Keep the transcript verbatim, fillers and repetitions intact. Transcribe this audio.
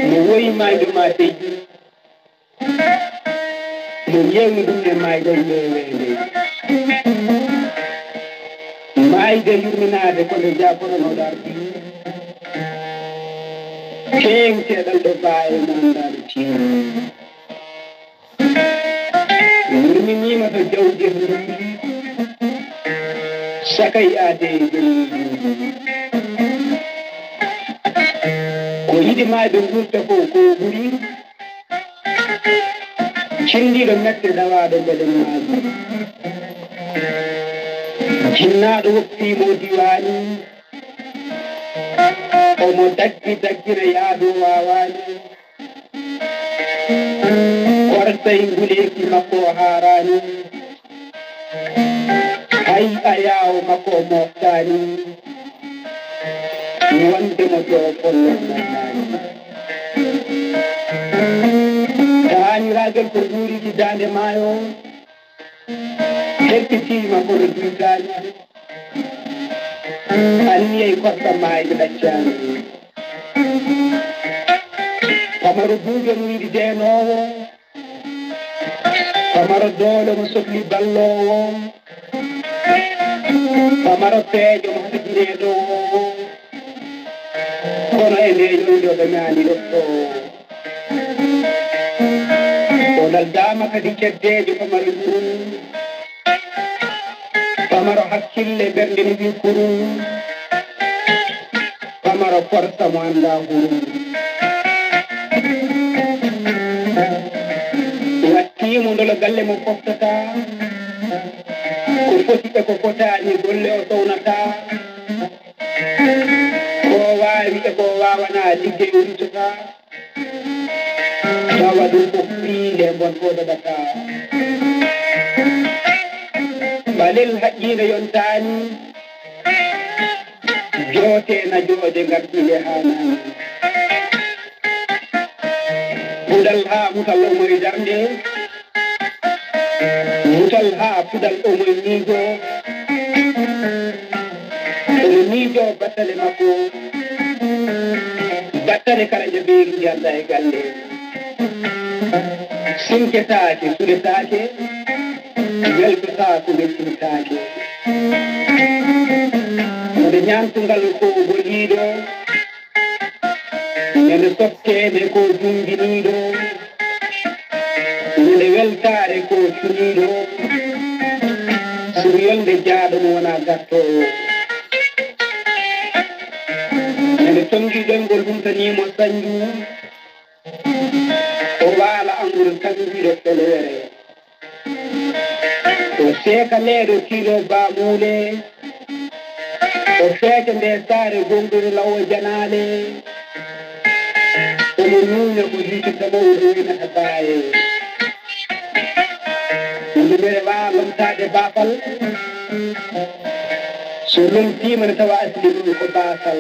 Mo woyi maayde ma teydi, mo ƴeewni ɗum e maayde ndeweende. Maayde yurminaade ko nde jaakoɗo no dardi. Teeŋteɗal ɗo baawe mo anndaano tiimi. Yurminiima to jawdi e nduundi, sakay aade e jom nduundi. Ko yiɗi maayɓe nguurta ko, ko ɓuri. Cinndiiɗo mette dawaaɗo mbeɗen maaji. Jinnaaɗo woppiimo diwaani. Omo daggi daggina yaado waawaani. Korsay nguleeki makko o haaraani. Hay ayaawo makko o moftaani. Wonde mo to follon nannaani. Taaniraagal ko nguuridi daande maayo. Hettitiima kono juutaani. Anniyay korka maayde ɗaccaani. Pamaro duuɓe muydi deenoowo. Pamaro doole mo sokli balloowo. Pamaro peejo mo hajinee ɗowoowo. Kono e nde yonde o dañaani ɗoftoowo. O laldaama kadi keddeejo pamaro ɗum. Pamaro hakkille ɓernde ni wi kurum. Pamaro korsa mo annda hurum. Wattiimo ndolo galle mo foftata. Ko foti e ko fotaani golle o sownata. Ko waawi e ko waawana liggey o ruttata. Tawa ɗum ko piinde ngon ko daɗata. Ɓalel haƴƴiinde yontaani. Joote na jooɗe ngarɗi nde haanaani. Puɗal haa mutal omo e darnde. Mutal haa puɗal omo e miijo. Omo miijo battale makko. Battale kala njabeeri njalda e galle. Sinketaake, suɗetaake, weltotaako, weltintaake. Wonde ñaamtungal ko goliiɗo. Ñande softeende ko junginiiɗo. Ñande weltaare ko cuniiɗo. Suryolde jaaɗo mo wona gattoowo. Ñande tongi ɗoyngol ɗum taniimo sanju. O waala angol sanjiiɗo feleere. O seeka leeɗo kiilo baamuule. O feeca nde saare gonɗo e lawo janaale. Omo nuuna ko hiitata mawɗo wonata baaye. Nde mere waa lomtaade baafal. So lomtiima ne tawa asli mum ko baasal.